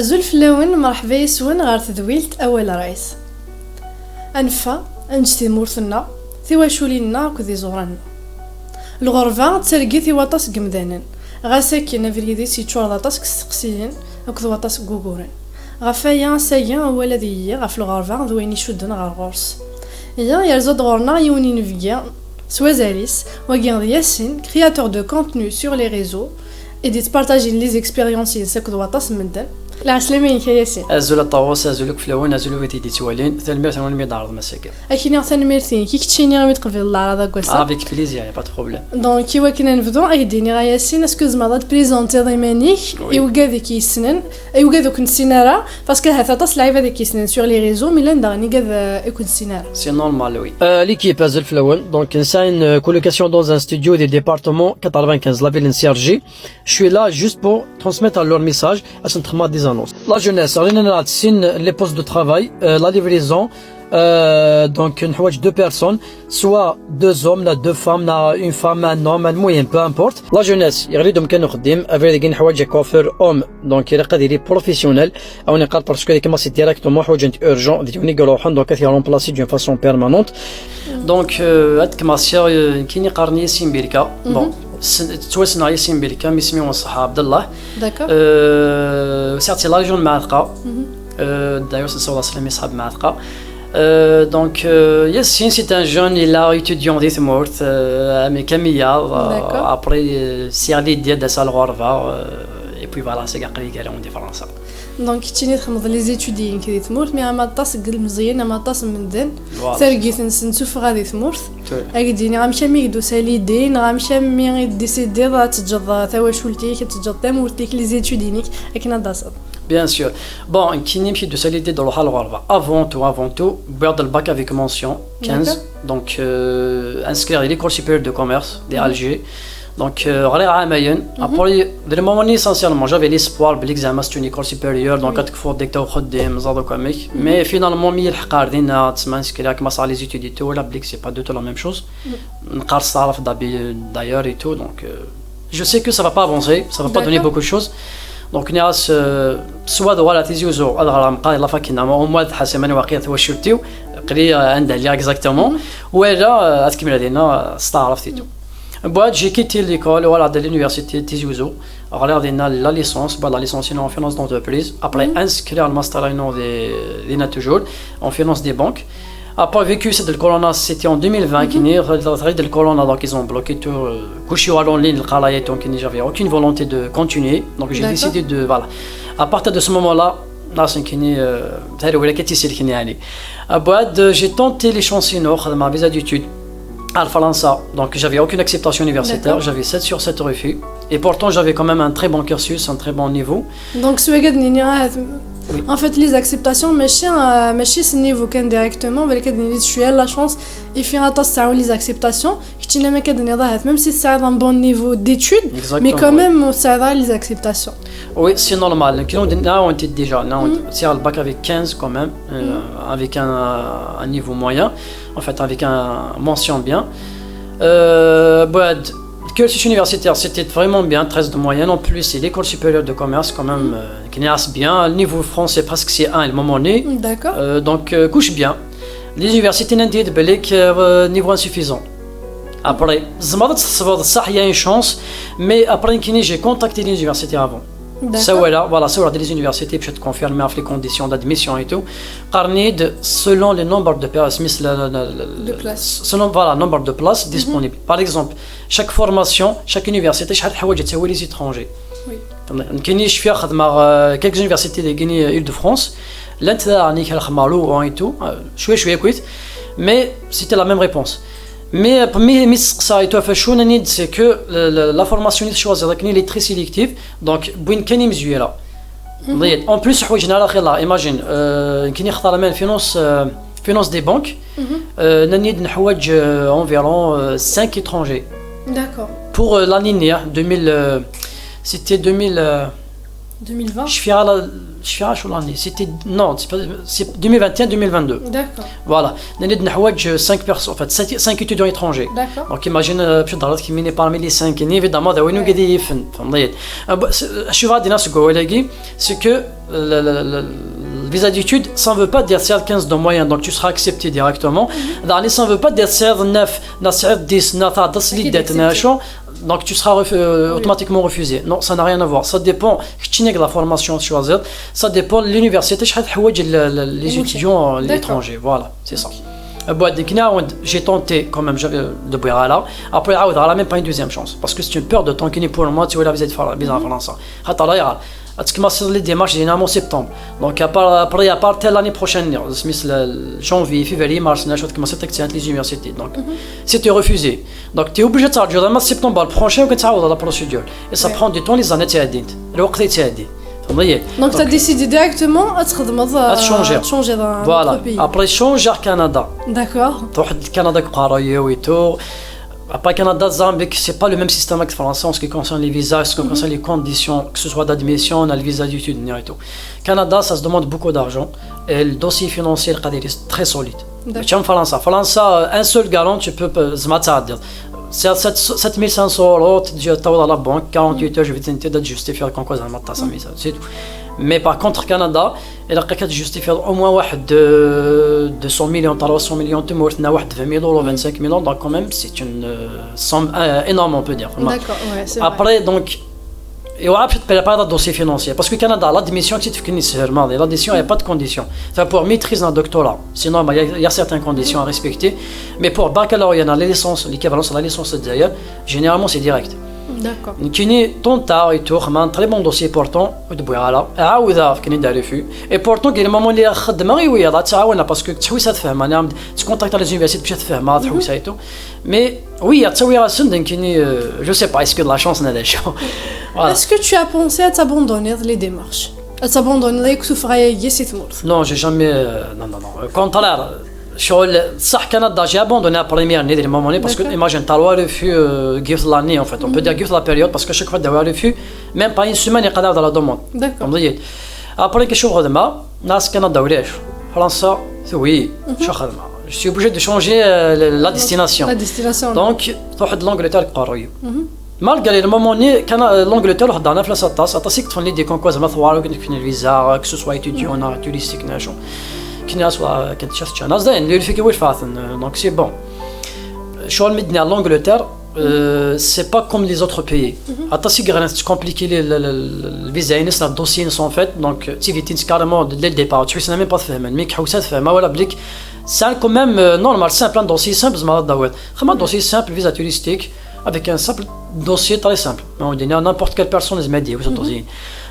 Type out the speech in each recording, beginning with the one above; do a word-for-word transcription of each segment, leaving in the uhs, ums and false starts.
Azul fell-awen, merḥba yes-wen ɣer tedwilt Awal Rayes. Ad neffeɣ, ad neǧǧ timurt-nneɣ, tiwaculin-nneɣ akked iẓuran-nneɣ. Lɣerba d targit i waṭas n yemdanen, ɣas akken abrid-is yeččur d aṭas n yesteqsiyen akked waṭas n wuguren. Ɣef waya, ass-agi awal ad yili ɣef lɣerba d wayen icudden ɣer ɣur-s. Ihi, yerza-d ɣur-neɣ yiwen inebgi s wazal-is, wagi d Yasin, créateur de contenu sur les réseaux, i d-yettpartajin les expériences-ines akked waṭas n medden. Lɛeslama-inek a Yasin. Azul a Ṭawes, azul akk fell-awen, azul a wid i d-yettwalin. Tanemmirt-nwen mi d-tɛerḍem ass-agi. Ad k-iniɣ tanemmirt-inek i keččini imi tqebleḍ leɛraḍ n wass-a. Avec plaisir, y a pas de problème. Donc, i wakken ad nebdu, ad k-d-iniɣ a Yasin, est-ce que tzemreḍ ad d-présentiḍ iman-ik i wigad i k-yessnen, i wigad ur k-nessin ara, parce que ahat aṭas n lɛibad i k-yessnen sur les réseaux, mais llan daɣen igad, euh, ur k-nessin ara. C'est normal, oui. Euh, l'équipe, azul fell-awen. Donc, on a une colocation dans un studio du département quatre-vingt-quinze, la ville de Cergy. Je suis là juste pour transmettre leur message, à ce moment des annonces. La jeunesse, rien à sin les postes de travail, euh, la livraison, euh, donc, on a deux personnes, soit deux hommes, là, deux femmes, là, une femme, un homme, un moyen, peu importe. La jeunesse, il y a des hommes qui nous rediment, avec des gens, coiffeur, homme, donc, il y a des professionnels, on est parce que les commencent directement, urgent, donc, il y a remplacé d'une façon permanente. Donc, euh, ad kmassiɣ, euh, nekkini qqaren-iyi Simbirka. Bon, s- ttwassneɣ-iyi Simbirka, mi isem-iw n ṣṣeḥ Ɛebdellah. D'accord. Euh, sɛiɣ-tt la région n Mɛatqa. Euh, d'ailleurs, c'est ça, la Salami Sahab Mɛatqa. Euh, donc, euh, Yassine, c'est un jeune, il a étudiant di tmurt, euh, à Mekamia, euh, D'accord. Après, euh, c'est l'idée de Salgorva, euh, et puis voilà, c'est Gakri qui est en différence. Donc, keččini txedmeḍ les études-inek di tmurt, mais am aṭas n yilmeẓyen, am aṭas n medden, targit-nsen d tuffɣa di tmurt. Ad k-d-iniɣ amek armi i k-d-tusa l'idée, neɣ amek armi i d-décidiḍ ad teǧǧeḍ tawacult-ik, ad teǧǧeḍ tamurt-ik, les études-inek, akken ad d-taseḍ. Bien sûr. Bon, nekkini amek i d-tusa l'idée de ruḥ ɣer lɣerba. Avant tout, avant tout, wwiɣ-d le bac avec mention quinze. D'accord. Donc, euh, inscrit à l'école supérieure de commerce de Alger. Donc, euh, ɣriɣ ɛamayen. Après, dès le moment-nni, essentiellement, j'avais l'espoir belli zeɛma c'est une école supérieure, donc ad tekfuḍ deg taw xeddim, ẓad akk amek. Mais finalement, mi yelḥeq ar dinna, tsemma nsekra, commencer les études et tout, là, belli c'est pas du tout la même chose. Neqqar s taɛrabt d'ailleurs et tout, donc, euh, je sais que ça va pas avancer, ça va pas donner beaucoup de choses. Donc, nniɣ-as, euh, soit ad uɣaleɣ Tizi Uzzu, ad ɣreɣ mqarid la faculté, au moins ad ḥaseɣ iman-iw waqila tawacult-iw, aql-i, euh, anda lliɣ exactement, wala, euh, ad kemmleɣ dinna, euh, s taɛrabt et tout. Mbeɛd, j'ai quitté l'école, uɣaleɣ-d à l'université de Tizi Ouzou. Ɣriɣ dinna la licence, mbeɛd la licence en finance d'entreprise. Après, inscrire le master en, dinna toujours, en finance des banques. Après, vu que c'est de le corona, c'était en deux mille vingt, kini, le corona, donc ils ont bloqué tout, euh, kulci en ligne, le travail, donc j'avais aucune volonté de continuer. Donc j'ai décidé de, voilà. À partir de ce moment-là, là, c'est kini, euh, j'ai tenté les chances, ma visa d'études. À la France, donc j'avais aucune acceptation universitaire, j'avais sept sur sept refus. Et pourtant, j'avais quand même un très bon cursus, un très bon niveau. Donc, ce que je veux dire, en fait, les acceptations, mais c'est, euh, mais c'est ce niveau qu'un directement, mais que je suis à la chance, et faire attention à les acceptations, même si c'est un bon niveau d'études, mais quand même, ça va les acceptations. Oui, c'est normal. Nous, on était déjà, on était le bac avec quinze quand même, euh, avec un, un niveau moyen. En fait, avec un mention bien. Euh, mbeɛd, le cursus universitaire, c'était vraiment bien, treize de moyenne. En plus, c'est l'école supérieure de commerce, quand même, euh, qui est bien. Le niveau français, presque c'est un, le moment né. D'accord. Euh, donc, euh, couche bien. L'université, on a dit, euh, niveau insuffisant. Après, tzemreḍ ad tḥesbeḍ, ça, il y a une chance, mais après, j'ai contacté l'université avant. D'accord. Sawaleɣ, voilà, sawaleɣ-d les universités, puis je te confirme les conditions d'admission et tout. Qqaren-iyi-d selon le nombre de places, la, la, la, la, de places. Selon, voilà, nombre de places disponibles. Par exemple, chaque formation, chaque université, شحال تحوج تساوي les étrangers. Oui. Nekkini cfiɣ xedmeɣ, euh, quelques universités de Guinée, Île-de-France. Llant daɣen i kra xedmeɣ Louhans et tout, euh, cwiya cwiya akkit. Mais c'était la même réponse. Mais, euh, mi, mi steqsaɣ et tout, ɣef acu, nnan-iyi-d, c'est que le, le, la formation i tecwaziḍ akken, elle est très sélective, donc wwin kan imezwura. En plus, ḥwaǧen ara xilla, imagine, euh, nekkini xtar aman finance, euh, finance des banques, euh, nnan-iyi-d neḥwaǧ, euh, environ, euh, cinq étrangers. D'accord. Pour, euh, l'année, hein, deux mille, euh, c'était deux mille, euh, deux mille vingt. Je fais à la, je fais à l'année. C'était, non, c'est pas, c'est deux mille vingt et un, deux mille vingt-deux. D'accord. Voilà. L'année de Nahouadj, cinq personnes, en fait, cinq, cinq étudiants étrangers. D'accord. Donc imagine, euh, je suis parmi les cinq, et évidemment, d'abord nous Ouais. قاعدين يفن. فهمت؟ Euh, bah, c'est- euh, je suis à Dinas Gouelagui, c'est que le, le- le- le visa d'études, ça ne veut pas dire c'est quinze de moyenne, donc tu seras accepté directement. Dans les, ça ne veut pas dire c'est neuf, na c'est dix, na ta das Qui l'idée est accepté. Nation, donc tu seras refu- euh, Oui. automatiquement refusé. Non, ça n'a rien à voir. Ça dépend. كتشينيك la formation choisir. Ça dépend de l'université. شحال حوايج ال- ال- les Ok. étudiants, euh, D'accord. L'étranger. Voilà, c'est ça. Euh, bon, donc, là, j'ai tenté quand même, j'avais de boire là. Après, ah, on a même pas une deuxième chance. Parce que c'est une perte de temps qui n'est pour moi, tu vois, la visa de Fran- visa en France. Attends, là, il y a- parce que ma, c'est les démarches, généralement en septembre. Donc, à part, après, à partir de l'année prochaine, c'est le janvier, février, mars, on a commencé à les universités. Donc, c'était refusé. Donc, tu es obligé de s'arrêter en septembre prochain, que tu as la procédure. Et ça Ouais. prend du temps, les années, tu as dit. Le وقت, tu as dit. فهمتي؟ Donc, tu as décidé directement à te changer, À te changer. Changer dans Voilà. notre pays. Après, changer Canada. D'accord. تروح لكندا كقرايو et tout. Après, Canada, Zambie, c'est pas le même système avec le français en ce qui concerne les visas, en ce qui concerne les conditions, que ce soit d'admission, le visa d'études, et tout. Canada, ça se demande beaucoup d'argent. Et le dossier financier, il est très solide. D'accord. Comme France. France, euh, un seul garant, tu peux pas, زعما تعدي. C'est sept mille cinq cents euros, tu dois à la banque, quarante-huit heures, je vais tenter de justifier comme quoi, زعما ça, mais ça, c'est tout. Mais par contre, Canada, il a qu'à justifier au moins واحد, euh, deux cents millions, trois cents millions, tu mords, واحد vingt mille euros, vingt-cinq mille euros, donc quand même, c'est une euh, somme euh, énorme, on peut dire. D'accord, ouais, c'est vrai. Après, donc, et on a peut-être pas de dossier financier. Parce que Canada, l'admission, c'est fini, c'est normal. Et l'admission, il n'y a pas de condition. Enfin, pour maîtriser un doctorat, c'est normal, il y a- il y, a certaines conditions à respecter. Mais pour baccalauréat, la licence, l'équivalence de la licence de Zaire, généralement, c'est direct. D'accord. كاين ton tard et tout, un très bon dossier pourtant, ودبوي على عاودها كاين دار refus. Et pourtant كاين moment اللي خدمه غير ويا لا تعاونها parce que تحويسات فهمها انا تكونتاكت على les universités باش تفهمها تحويسها et tout. Mais oui, تسوي راسن كاين, euh, je sais pas, est-ce que de la chance ولا شو. Voilà. Est-ce que tu as pensé à t'abandonner les démarches? À t'abandonner les كتوفرايا يا سي تمورث. Non, j'ai jamais. Euh, non, non, non. Au contraire, sur le صح Canada, j'ai abandonné la première année de moment parce que D'accord. Imagine, t'as le refus, euh, give l'année en fait. On peut dire give la période parce que chaque fois, t'as le refus, même pas une semaine, il y a dans la demande. D'accord. فهمتي؟ Après, كي شوف خدمه, ناس كندا ولاش. فرنسا, oui, شو خدمه. Je suis obligé de changer euh, la, la destination. La destination. Donc, تروح لانجلترا قرويو. Malgré le moment ni كان l'Angleterre واحد دعنا في لاصاطاس اطاس يكتفون لي دي كونكوا زعما ثوار كنت في الفيزا que ce soit étudiant ولا touristique ناشو. كنا سوا كنت شفت انا زين اللي فيك ويش فاتن, donc c'est bon. شو المدينه l'Angleterre, euh, c'est pas comme les autres pays. اطاس يغران c'est compliqué les الفيزا ينس الدوسي نس en fait, donc تيفيتين carrément dès le départ تحس même pas تفهمن ميك حوسات فهمها ولا بليك. C'est quand même euh, normal, simple, un dossier simple, زعما هذا هو. خما dossier simple, visa touristique, avec un simple dossier très simple. On dit n'importe quelle personne, زعما يدير واش dossier.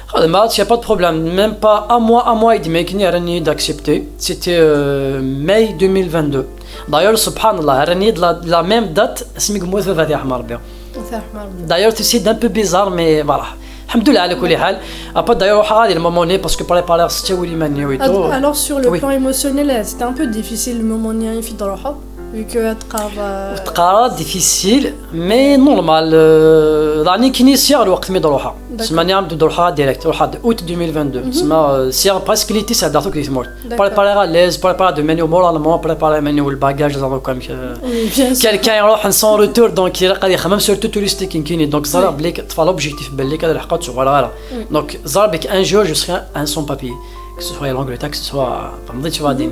خدمت, y a pas de problème, même pas un mois, un mois et demi كني راني d'accepter. C'était euh, mai deux mille vingt-deux. D'ailleurs, سبحان الله, راني de la, de la même date, سمي قموت في فتح مربي. فتح مربي. D'ailleurs, c'est un peu bizarre, mais voilà. الحمد لله على كل حال. Après, d'ailleurs, روح غادي الموموني parce que préparer ستة ولي ماني et tout. Alors, sur le Oui. Plan émotionnel, c'était un peu difficile le moment ني في دروحه, vu que تقرا تقرا difficile, mais normal. Euh, راني كني سير الوقت مي دروحه. D'accord. سماني عم دروحه direct, روحه août deux mille vingt-deux. سما سير presque l'été, c'est dans le monde. D'accord. Préparer à l'aise, préparer de manière moralement, préparer manière le bagage, زعما comme Oui, bien sûr. Quelqu'un يروح sans retour, donc il غادي يخمم surtout touristique كاين, donc زعما Oui. بلي تفا l'objectif باللي كذا الحقات ولا غير. Donc زعما بك un jour je serai un sans papier, que ce soit l'Angleterre, que ce soit فهمتي شو غادي.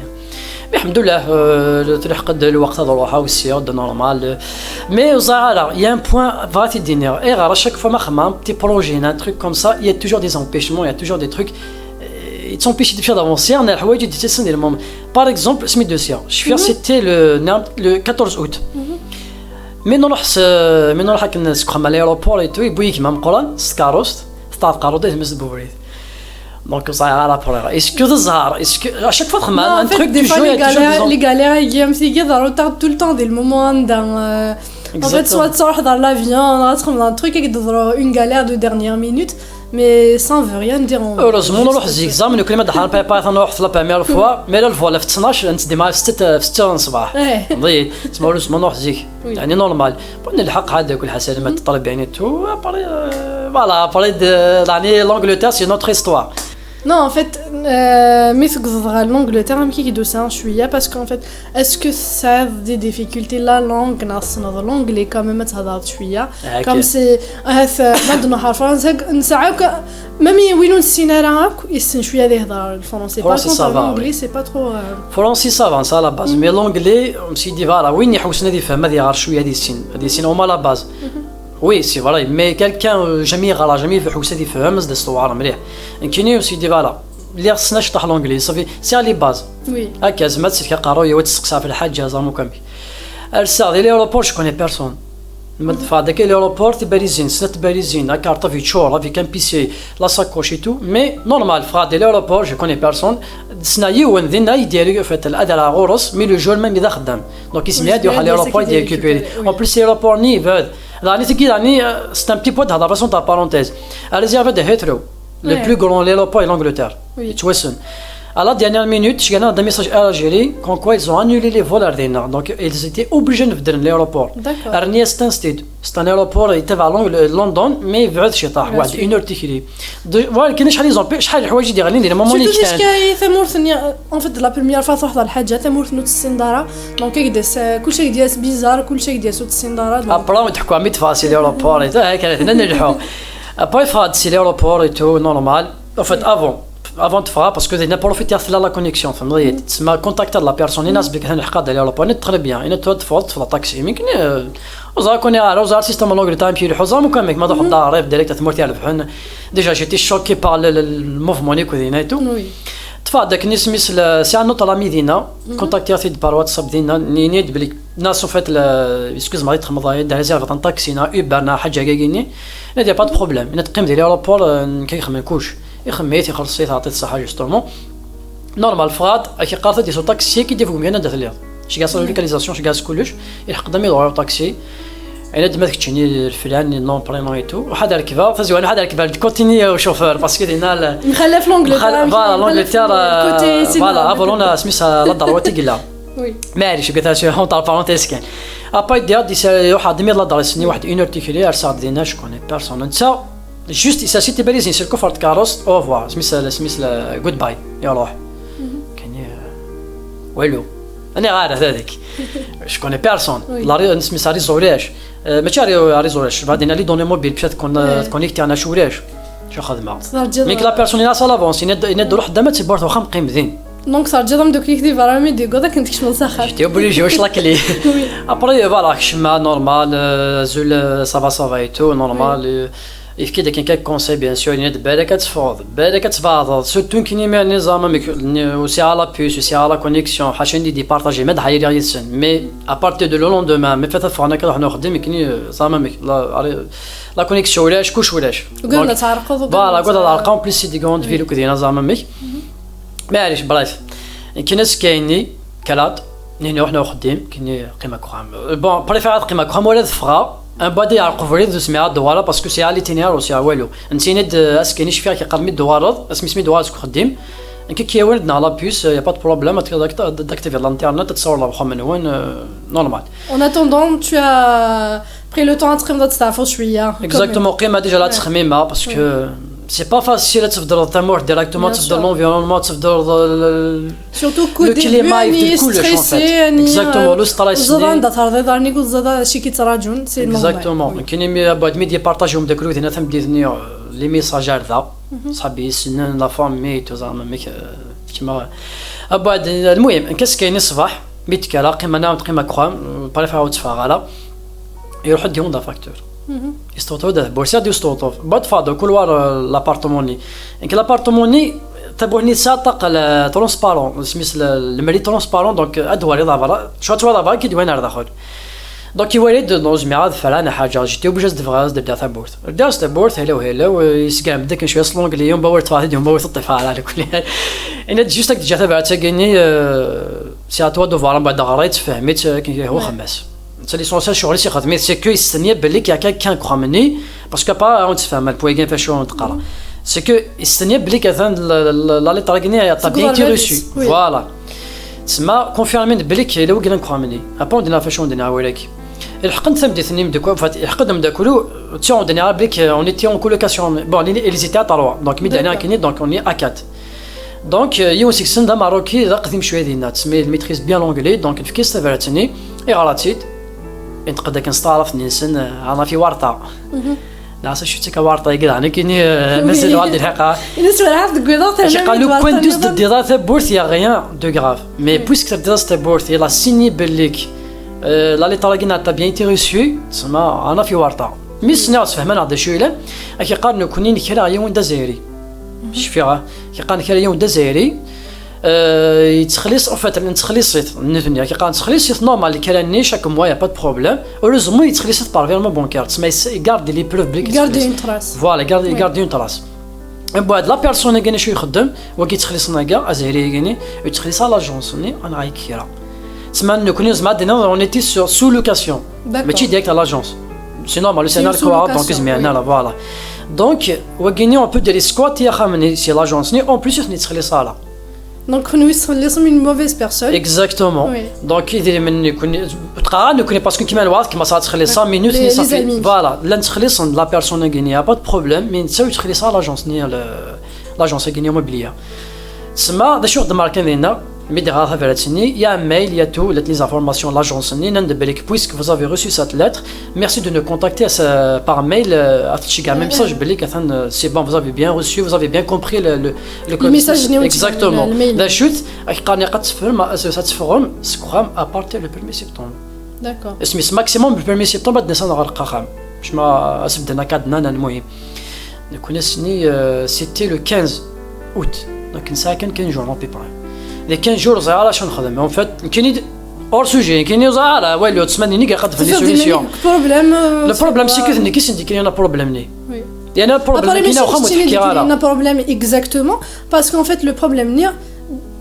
Mais الحمد لله, euh, تلحق الوقت هذا روحها والسير de normal. Mais زعما, il y a un point, فاتي دينير, et غير chaque fois ما خمم, petit projet, un truc comme ça, il y a toujours des empêchements, il y a toujours des trucs, euh, ils t'empêchent de faire d'avancer, انا الحوايج اللي تسني المهم. Par exemple, سمي دوسيا, je suis c'était le, le quatorze août. Mais نروح س... mais نروح هاك نسكخ مع l'aéroport et tout, يبويك مع مقران, سكاروست, ستار قاروت, يتمس بوريد. Donc, ça ira pour est-ce que تزهر, est-ce que, à chaque fois, Non, en fait, des fois, les galères, les galères, il y a un petit retard tout le temps, dès le moment, dans, euh, en fait, soit tu sors dans l'avion, on rentre dans un truc, et une galère de dernière minute. Mais ça ne veut rien dire. Heureusement نروح zik زعما لو كلمه دحر باي باي نروح la première fois mais la voilà في اثناش نتدي مع ستة في ستة الصباح. ايه. نضيع تسمى heureusement نروح zik. يعني normal. Bon نلحق هذا كل حاجه ما تطلب يعني تو ابري. Voilà ابري يعني l'Angleterre c'est notre histoire. Non, en fait, euh, mais ce que je voudrais l'Angleterre, un petit de ça, je suis là, parce qu'en fait, est-ce que ça a des difficultés la langue, l'anglais quand même, ça va, je suis là. Comme c'est, هاث ما عندنا حرف فرنسا نسعاك même وين نسينا راك يسن شويه هذه يهضر الفرنسي. فرنسي ça va, l'anglais c'est pas trop. فرنسي ça va ça la base mais l'anglais سيدي voilà وين يحوسنا هذه فهم هذه غير شويه هذه السين هذه السين هما la base. Oui c'est vrai mais quelqu'un jamais يغرى jamais يحوس هذه فهم زاد الصوار مليح. كيني سيدي voilà اللي خصنا شطح l'anglais صافي c'est les bases. Oui. هكا زعما تسلك قارويه وتسقسى في الحاجه زعما كامل. الساعه ديال l'aéroport je connais personne. ما دفع داك l'aéroport تباريزين سنة تباريزين هكا رطف يتشور avec un PC la sacoche et tout mais normal فغادي l'aéroport je connais personne. سنا يون دينا يدير فات الادرا غورس mais le jour même اذا خدام donc يسمي هادي يروح à l'aéroport يدير récupérer en plus l'aéroport ني فاد. راني تكي راني c'est un petit peu تهضر façon تاع parenthèse. ريزيرفي دو هيثرو le plus grand l'aéroport l'Angleterre. Oui. يتوسن à la dernière minute شي كان هذا message à l'Algérie comme quoi ils ont annulé les vols ردينا donc ils étaient obligés نبدل l'aéroport. D'accord. رني ستانستيد c'est un aéroport يتبع لندن mais يبعد شي طاح واحد une heure تكري. Voilà كاين شحال يزون شحال الحوايج اللي غالين دينا مامون surtout parce que ثمورث en fait la première fois تروح الحاجه ثمورث نوت السنداره donc كيدس كلشي كيديس bizarre كلشي كيديس السنداره. ابرا تحكوا مي تفاصيل l'aéroport حتى هكا حنا نلحو. ابري فهاد c'est l'aéroport et tout normal. En fait avant avant تفرا parce que دينا بروفيتي في la connexion فهمتي تسمى contact la personne الناس بك هنا حقا ديال l'aéroport نت très bien انا تو تفوت في la taxi يمكن. وزا كوني على وزا système l'Angleterre تايم كي يلحو زعما كان ما تروح دار direct تمورتي على بحن. Déjà j'étais choqué par le mouvement نيكو دينا et tout. Oui. تفا داك نسميس c'est un autre ami دينا contacté في par WhatsApp دينا نينيد بلي ناس فات excuse moi تخمض دار زي غطان طاكسينا اوبرنا حاجه كاكيني. لا دي با دو بروبليم انا تقيم ديال l'aéroport كيخمم كوش يخميت يخلص تعطي الصحه justement. Normal فغاد اكي قارت دي سو طاكسي كي ديفو مكان دات ليض شي كاس la localisation شي كاس كلش. يلحق دمي دور طاكسي انا دمات كتشيني الفلان non prénom et tout وحد ركبه فزوان حد ركبه كونتيني شوفور parce que دينا نخلف l'Angleterre voilà l'Angleterre voilà افولون سميتها لا درواتي قلا. Oui. معليش قلت لها شي هون طار parenthèse كان. اباي ديال دي سي واحد دمي لا دار سني واحد une heure تيكري ارسال دينا je connais personne انت juste سا سيتي باليزين سير كفر كاروس au revoir سميس سميس goodbye يروح. كان والو انا عارف هذيك je connais personne. Oui. لا سميس ريزو علاش ماشي ريزو علاش بعدين لي دوني موبيل مشات تكون تكونيكتي انا شو علاش شو خدمه. Mais que la personne est à l'avance يناد روح دابا تيبورت واخا مقيم دين. Donc ça veut dire دوك يكتب برامي دي غودا كنت كشمل ساخر. J'étais obligé واش لاكلي. ابري فوالا كشما normal زول ça va ça va et tout normal. يفكي داك كاين كونساي bien sûr يناد بالك كتفوض بالك كتبعض surtout كاين مي نظام وسي على بوس وسي على connexion حاشا ندي دي بارطاجي ما دحير يسن mais à partir de le lendemain mais فات فانا كنروح نخدم كني زعما la connexion ولاش كلش ولاش. قلنا تعرقوا فوالا قلنا تعرقوا بليس سي دي كروند فيل وكذا زعما ميك. معليش بلايص كاين ناس كايني كالات نيني وحنا وخديم كايني قيمه كوخام. بون بريفير قيمه كوخام ولا دفغا ان بعد يعرقوا فريد سميها دواره parce que c'est à l'itinéraire aussi والو. نتيني اسكيني شفيها كيقرمي دوارض اسمي سمي دوارض كو خديم. كي كيولدنا على بيس يا با دو بروبليم داكتيفي الانترنت تصور لا واخا من وين. Normal. En attendant tu as pris le temps تقيم تستعرفوا شويه. Exactement قيمه déjà لا تخميمه parce que c'est pas facile تفضل الثمور directement تفضل l'environnement تفضل surtout كو le climat يفضل كلش en fait. Exactement le stress زاد عندها ترضي دارني كل زاد شي كيتراجون c'est normal. Exactement كاين بعد ميديا بارطاجيهم داك الوقت هنا ثم ديتني les messages هذا صحابي السنان la famille tout ça ميك كيما بعد المهم كاس كاين الصباح ميت كالا قيمه نام قيمه كخام بريفير تفاغالا. يروح ديهم دا فاكتور يستوطو دا بورسيا ديو ستوطو بعد فاضو كل وار لابارتموني. انك لابارتموني تبوهني ساطق ترونسبارون سميس المري ترونسبارون دونك ادواري ضافرا شو توا ضافرا كي دوين على داخل. دونك يوالي دو نوز مي عاد فلانا حاجه جيتي وبجاز دفغاز دبدا ثابورت داز ثابورت هلا وهلا ويسقام بدك شويه سلونغ اليوم باور تفاضي اليوم باور تطيف على كل حال. انا جوست هكا جات بعد تاكيني سي اتوا دو فارا بعد غريت فهمت هو خماس. C'est l'essentiel, ccɣel-is ixdem-it, c'est que yestenna belli kra kan deg uxxam-nni, parce que pas on tfehmem, le point est fachu on tqara. C'est que yestenna belli atan la lettre-agi a bien été reçue. Voilà. Tsemma confirmer belli yella wagi deg uxxam-nni. Après on dina fachu on dina awal-agi. Ilḥeq-d tameddit-nni, en fait, ilḥeq-d ameddakel-iw, tu on dina belli on était en colocation. Bon, ils étaient à trois. Donc mi d-nniɣ akken, donc on est à quatre. Donc, euh, yiwen seg-sen d Ameṛṛuki, d aqdim cwiya dinna, tsemma il maîtrise bien l'anglais, donc nefka-as tabrat-nni, iɣra-tt-id, inṭeq-d akken s taɛrabt-nni-nsen, euh, ɛna fi warṭa. Neɣ s acu ttak warṭa-agi daɣ, nekkini, euh, mazal ur d-ilḥaq. Ini-as werɛad deg wiḍ. Akken qal, lukan d-ur teddiḍ ara tawwurt, y a rien de grave. Mais puisque teddiḍ-as tawwurt, il a signé belli, euh, la lettre-agi a bien été reçue, tsemma ɛna fi warṭa. Mi s-nniɣ sfehmeɣ-d d acu yellan, akken qal nekkini nekra yiwen d Azzayri. Cfiɣ, akken qal nekra yiwen d Azzayri, euh, yettxelliṣ, en fait, nettxelliṣ-it, nitni, akken qal nettxelliṣ-it normal, lekra-nni, chaque mois, y a pas de problème. Heureusement, yettxelliṣ-it par virement bancaire, tsemma il garde les preuves belli yettxelliṣ. Garde une trace. Voilà, garde, garde une trace. Mbeɛd la personne-agi acu ixeddem, wagi yettxelliṣen-agi, Azzayri-agi-nni, yettxelliṣ à l'agence-nni, neɣ yekra. Tsemma nekkni, tsemma d-nniḍ, on était sur, sous location. D'accord. Mačči direct à l'agence. C'est normal, c'est un alcool, donc, sous location, oui. Voilà. Donc, wagi-nni, on peut dire squatter axxam-nni, c'est l'agence-nni, en plus, ur ten-yettxelliṣ ara. Donc, kenwi tettxelliṣem une mauvaise personne. Exactement. Oui. Donc, idrimen-nni, tqara nekkni, parce que kima nwaḍ, kima sa tettxelliṣ, mais nous, les amis. Voilà, llan ttxelliṣen la personne-agi-nni, y a pas de problème, mais netta ur yettxelliṣ ara l'agence-nni, l'agence-agi-nni immobilière. Tsemma, d acu i ɣ-d-markan dinna, mi d-ɣer tabrat-nni, y a un mail, y a tout, les informations, l'agence-nni, nnan-d belli, puisque vous avez reçu cette lettre, merci de nous contacter, euh, par mail, euh, ad tceggɛem message belli, atan, euh, c'est bon, vous avez bien reçu, vous avez bien compris le, le, le message-nni. Exactement. D acu-t, ad qqaren ad teffrem, ad teffɣem seg uxxam à partir le premier septembre. D'accord. Asmi maximum le premier septembre, ad d-nasen ɣer axxam. Cma asebden akka d-nnan, المهم. Nekkni ass-nni, euh, c'était le quinze août. Donc, nesɛa kan quinze jours, à peu près. Les quinze jours, ẓriɣ ara acu nexdem. En fait, nekkini hors sujet, nekkini ẓriɣ ara, walu, ttmanini ilaq ad d-tefren solution. Le problème, c'est que nekk i sen-d-yekkren problème-nni. Oui. Yeɛni, problème-nni, axxam ur t-fkiɣ ara. Problème exactement, parce qu'en fait, le problème-nni,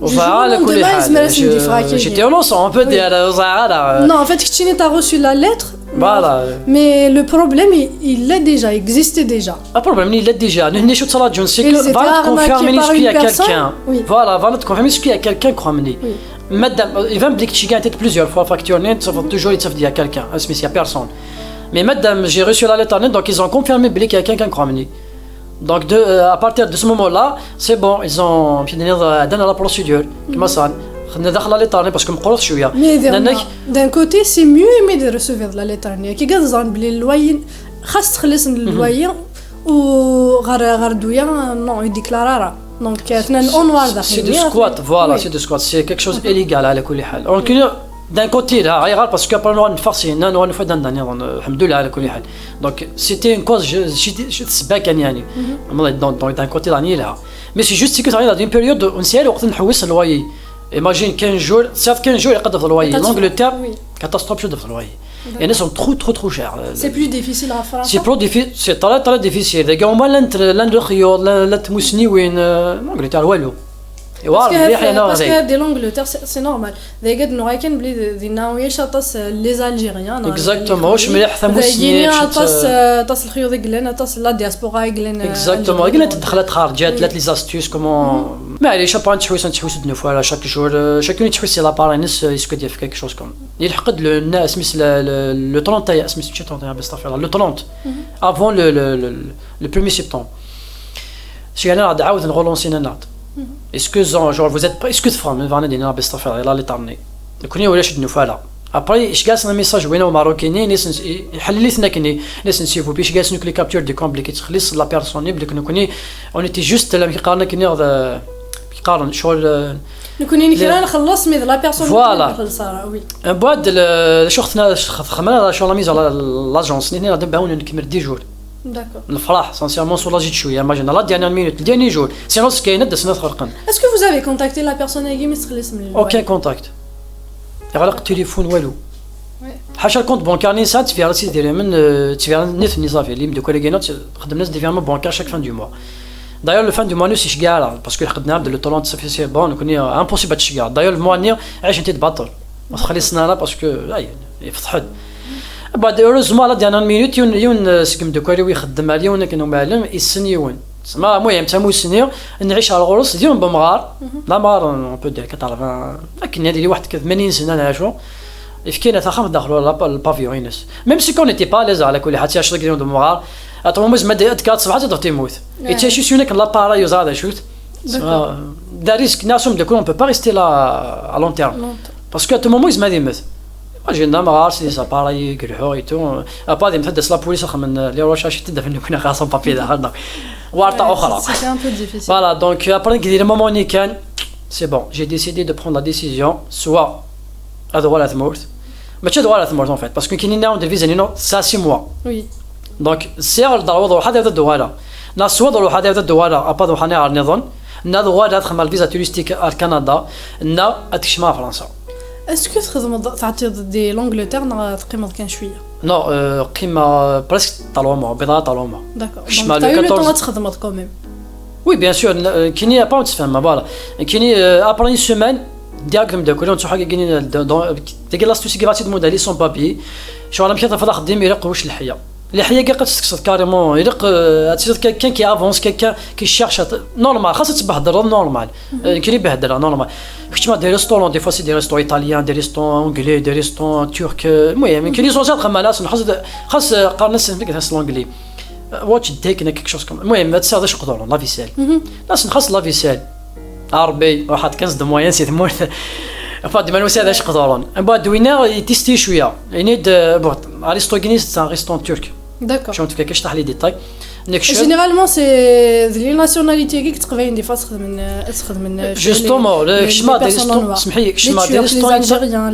ur ẓriɣ ara, ala kulli ḥal. J'étais innocent, on peut dire, ur ẓriɣ ara. Non, en fait, keččini t'as reçu la lettre. Voilà. Mais le problème, il, il est déjà, existe déjà. Le problème, il est déjà. Nous, nous, c'est que va te confirmer ce qu'il y a quelqu'un. Oui. Voilà, va te confirmer ce qu'il y a quelqu'un, crois-moi. Oui. Madame, euh, il va me dire que tu as été plusieurs fois facturé, tu vas toujours, il y a quelqu'un. Est-ce qu'il y a personne? Mais madame, j'ai reçu la lettre, donc ils ont confirmé qu'il y a quelqu'un, crois-moi. Donc, de, euh, à partir de ce moment-là, c'est bon, ils ont, puis, euh, donné la procédure. Comment ça? Xedna daxel la lettre, parce que meqqret cwiya. Mais d'un côté, c'est mieux, mais de recevoir la lettre. Qui gagne en bli loyer, خاص تخلص le loyer, ou غير غير دويا, non, il déclare. Donc, c'est un noir. C'est du squat, voilà, c'est du squat. C'est quelque chose illégal, على كل حال. Donc, d'un côté, là, parce qu'après, on a une force, on a une fois dans l'année, الحمد لله, على كل حال. Donc, c'était une cause, je, je, je, c'est pas gagné. Donc, donc, d'un côté, là, on est là. Mais c'est juste que ça arrive dans une période où on sait, on a le loyer. Imagine quinze jours, ça fait quinze jours, il y a pas de loyer. L'Angleterre, catastrophe de loyer. Et ils sont trop, trop, trop chers. C'est plus difficile en France. C'est trop difficile, c'est très, très difficile. Les gars, au moins, l'un, l'un de l'Angleterre, ouais, parce que l'Angleterre, c'est normal. Dagi ad nuɣal kan belli dinna ulac aṭas, euh, les Algériens, non? Exactement, ulac mliḥ tamussni, aṭas, euh, aṭas lexyuḍ i yellan, aṭas la diaspora i yellan, euh, exactement, i yellan tedxel ad txerǧat, les astuces, comment. Mais allez, chaque fois, nettḥewwis, nettḥewwis ad nufa, chaque jour, euh, chacun yettḥewwis si l'appareil-ines, euh, est-ce que quelque chose comme. Yelḥeq-d le, asmi-s le, le, le trente et un, asmi-s mačči trente et un, astafirlah, le trente, avant le, le, le, le premier septembre. Ceglan-aɣ-d, ɛawden relancer-aɣ-d. Est-ce que, genre, vous êtes pas, est-ce que teffɣem, bɣan ad d-inin, Ṛebbi astafirlah, la lettre-nni? Nekkni ulac ad nufa ara. Après, icegga-asen un message, win Ameṛṛuki-nni, iḥellel-iten akken, s'il vous plaît, icegga-asen akk les captures de compte belli tettxelliṣ la personne, belli nekkni, on était juste, la, amek qqaren akken, euh, amek qqaren, ccɣel, euh, nekkni nekra nxelleṣ, mais la personne, voilà, ur nxelleṣ ara, oui. Mbeɛd, le, acu xedmen, xedmen, la, ccɣel, la mise à la, l'agence, nitni ad d-ɛawnen nekmel dix jours. D'accord. Nefreḥ, sincèrement, soulagé cwiya, imagine, la dernière minute, le dernier jour. Sinon, c'est كاين ad d-asen ad xerqen. Est-ce que vous avez contacté la personne-agi mi tettxelliṣem le loyer? Aucun contact. Yeɣleq téléphone, walu. Ouais. Ḥaca le compte bancaire-nni nesɛa, tteffiɣ-as idrimen, euh, tteffiɣ nitni, صافي, les imeddukal-agi, xedmen-as des virements bancaires chaque fin du mois. D'ailleurs, le fin du mois, ur s-iceggeɛ ara, parce que lḥeqq-nneɣ le trente, ça fait, c'est bon, nekkni, euh, impossible ad tceggɛeḍ. D'ailleurs, le mois-nni, ɛicen-t-id baṭel. Ur t-xellṣen ara, parce que, ay, Yefteḥ-d. Bad, heureusement, la dernière minute, yiwen, yiwen, euh, seg imdukal-iw ixeddem ar yiwen akken umaɛlem, issen yiwen. Tessma, muhim, d tamusni, nɛic ar ɣur-s, d yiwen n umɣar, d amɣar, on peut dire, quatre-vingts, akken ad yili waḥed tmanin sna neɣ acu. Yefka-aneɣ taxxamt daxel la, le pavillon-ines. Même si on n'était pas à l'aise, ɛla kulli ḥal, tiɛiceḍ deg yiwen n umɣar, à tout moment, yezmer ad d-tekker ṣṣbeḥ, ad d-timmut. Yettɛici s yiwen akken l'appareil, ur ẓriɣ d acu-t. D'accord. C'est un risque, neɣ s umeddakel, on peut pas rester là à long terme. Long terme. Parce que à tout moment, yezmer ad yemmet. Imagine, d amɣar, s les appareils, gelḥu et tout. Après, ad yemmet, ad d-tas la police, ad xedmen les recherches, ad d-afen nekkni xas en papier daxel, donc. Warṭa uxra. C'était un peu difficile. Voilà, donc, après, deg les moments-nni kan, c'est bon, j'ai décidé de prendre la décision, soit ad uɣaleɣ ar tmurt, mačči ad uɣaleɣ ar tmurt, en fait, parce que nekkini, neɣ d lviza-nni, non, c'est six mois. Oui. Donc, sɛiɣ lḍer ad ruḥeɣ ad d-uɣaleɣ. Neɣ s waḍ ruḥeɣ ad d-uɣaleɣ, après ad ruḥeɣ ar nniḍen. Neɣ ad uɣaleɣ ad xedmeɣ lviza touristique ar Canada. Neɣ ad kecmeɣ ar Fransa. Est-ce que txedmeḍ, tɛeṭṭiḍ di l'Angleterre neɣ teqqimeḍ kan cwiya? Non, euh, qqimeɣ, euh, presque trois mois, biḍa trois mois. D'accord. Kecmeɣ donc t'as eu le temps ad txedmeḍ quand même. Oui, bien sûr, n-, euh, nekkini, apa ur tfehmeḍ, voilà. Nekkini, euh, après une semaine, direct d ameddakel, ur nettruḥ akka, dagi l'astuce-agi, ad tt-id-tmudd ali sans papier. Ccɣel amek ad tafeḍ axeddim, ilaq ɣur-k leḥya. Leḥya-agi ad tt-tekkseḍ carrément, ilaq, euh, ad tiliḍ quelqu'un qui avance, quelqu'un qui cherche à t-, normal, xas ad tbehdleḍ, normal. Euh, nekkini behdleɣ, normal. Kečč ma des restaurants, des fois c'est des restaurants italiens, des restaurants anglais, des restaurants turcs, euh, المهم, nekkini ẓuẓ ad xemmal asen, xas, xas, euh, qqaren-asen l'anglais. Watch taken quelque chose comme. المهم, ad tesɛiḍ iceqḍuren, la vaisselle. Asen xas la vaisselle. A Rebbi, ruḥ ad tkenseḍ moyen si tmurt. Enfin, d ma nusa d iceqḍuren. Mbaɛd winna yetisti cwiya. Ini-d, euh, bon, restaurant-agi c'est un restaurant turc. D'accord. Cwiya tefka kac taḥli détail. Généralement, c'est de les nationalités-agi i yettqabayen des fois ad xedmen, ad xedmen, euh, justement, les, les, kecma des restaurants, semḥi, kecma des restaurants,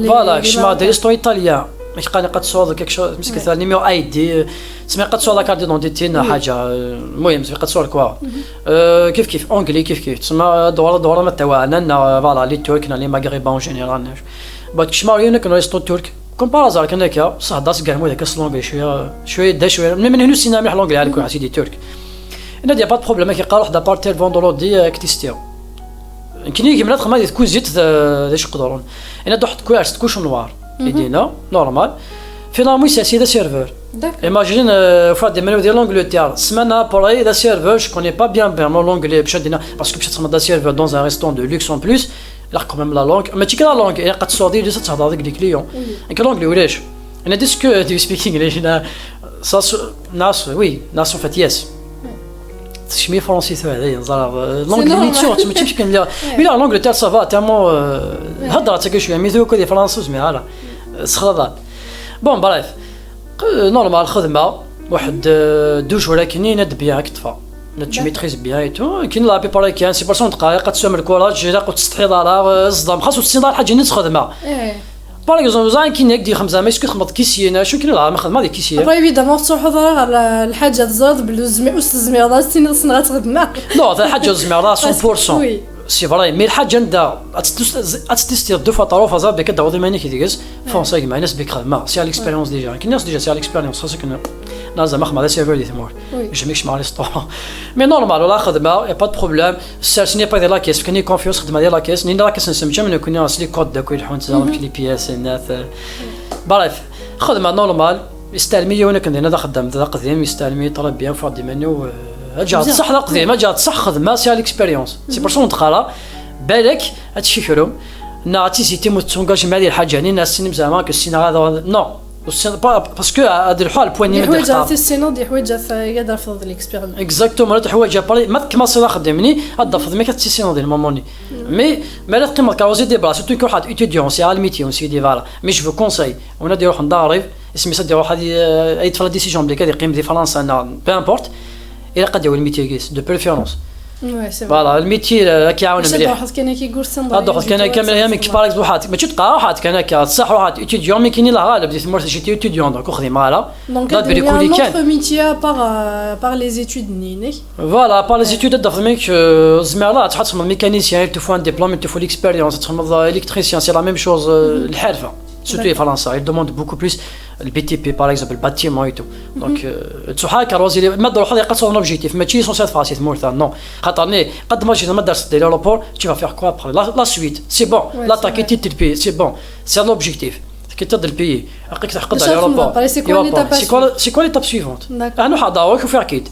voilà, kecma des restaurants italiens. Kecma qad tesɛuḍ quelque chose, numéro I D, تسمى قد تصور la carte d'identité, حاجة، المهم تسمى قد تصور quoi. Euh, كيف كيف anglais, كيف كيف تسمى دور دور ما تواعنا، voilà, les Turcs, les Maghrébins en général. Bon, كشما يونك un restaurant turc. Comme par hasard, كان هكا صح داس كاع مو ذاك l'anglais شوية شوية دا شوية من من هنا سينا مليح l'anglais على كل حسيدي ترك. هنا دي pas de problème, كي قال واحد à partir vendredi, euh, كتيستيو. كني كي مرات خما دي تكون زيت ذا شق دورون. هنا دوحد كل عرس تكون شنوار. يدينا normal. Finalement, c'est assis le serveur. D'accord. Imagine, euh, faire des menus de l'Angleterre. Semaine après, le serveur, je connais pas bien, bien l'anglais, parce que je suis serveur dans un restaurant de luxe en plus. Il a quand même la langue. Mais tu as la langue, et quand tu sors, tu as des clients. Oui. Et que l'anglais, oui. And this que, do you speak English? Là, ça, ça, oui, là, en fait, yes. تشمي فرونسي ثوي هذا ينزل. L'anglais نيتشو تشمي تشمي كان لا. Mais là, l'Angleterre, ça va, tellement, euh, هضرة تاكي شوية مي ذوك دي فرنسا زمي على سخلطات. Bon, bref. Normal, خدمة واحد, euh, deux jours كني ند bien كتفا. ند tu maîtrises bien et tout. كاين la plupart كاين c'est pour ça تلقى قد تسوم الكوراج، لا قد تستحيض على الصدام، خاصو تسين الحاجة نت خدمة. Par exemple, زعما كاين هيك دي خمسة، ما يسكت خمط كيسيين، شو كاين لا ما خدمة دي كيسيين. Après, évidemment, تروح ضرر على الحاجة تزاد بالزمي، واش تزمي، هذا ستين غتخدمها. Non, هذا حاجة زمي، راه cent pour cent. Oui. C'est vrai, mais الحاجة ندا، أتستيستي دو فوا طروف، هذا بك دعوة ما نيك ديكس، فونس هيك ما ينس بك خدمة، c'est à l'expérience déjà. كاين ناس déjà c'est à l'expérience، خاصك ن-، ناس زعما خدمة، c'est vrai, دي ثمور. Oui. Je m'exprime à restaurant. Mais normal, ولا خدمة, y a pas de problème. سير سني با دي لا كيس، فكني كونفيونس، خدمة دي لا كيس، ني لا كيس نسمجم، نكون ناس لي كود داك ويلحون تزعم في لي بياس، الناس. Bref, خدمة normal. يستلمي يونك عندنا ذا خدام ذا قديم، يستلمي طلب بيان فاضي منو. اجا صح ذا قديم، اجا صح خدمة c'est à l'expérience. C'est pour ça نتقرا بالك هادشي كروم. نا تيزيتي متسونكاج مع هذه الحاجة، يعني ناس سينما زعما كو السينما هذا، non. Parce que هذا الحال بوان دي حوايج تيسينو، دي حوايج يقدر يفضل l'expérience. Exactement، هاد الحوايج ابري ما كما صير خدمني هاد الفضل ما كتسيسينو دي الموموني. Mais ما لا تقيم كاوزي دي بلا، surtout كل واحد étudiant c'est à le métier aussi دي voilà. Mais je vous conseille، ونادي يروح نضارب اسمي سد يروح هذه، آه، يدفع la décision بلي كان يقيم دي فرنسا، انا peu importe. الا قد يولي métier كيس de préférence. Voilà، الميتي، آه، كيعاون مليح. واحد كان كيقول سنة هاد واحد كان كامل ايام كي بارك واحد ماشي تلقى واحد كان هكا صح واحد étudiant mais كاين لا غالب دي ثمور j'étais étudiant donc اخذي مالا. Donc هاد بريكولي كان autre métier à part, euh, par les études نينك. Voilà, par les études هاد فهمك، آه، زمير لا تحط من mécanicien, il te faut un diplôme, il te faut l'expérience, تخدم électricien, c'est la même chose, آه، الحرفة. Surtout فرنسا, il demande beaucoup plus. Le B T P, par exemple, le bâtiment et tout. Donc, euh, تسوحا كاروزي ما دور حدا يقصر un objectif, ماشي سون سيت فاسي ثمورثا, non. خاطرني قد ما جينا ما درت دي l'aéroport, tu vas faire quoi après? La, la suite, c'est bon. L'attaque et تلبي, c'est bon. C'est l'objectif. كي تضل بيي، عقلك تحقد على الاوروبا. C'est quoi l'étape suivante؟ D'accord. انا حاضر وكيف اكيد.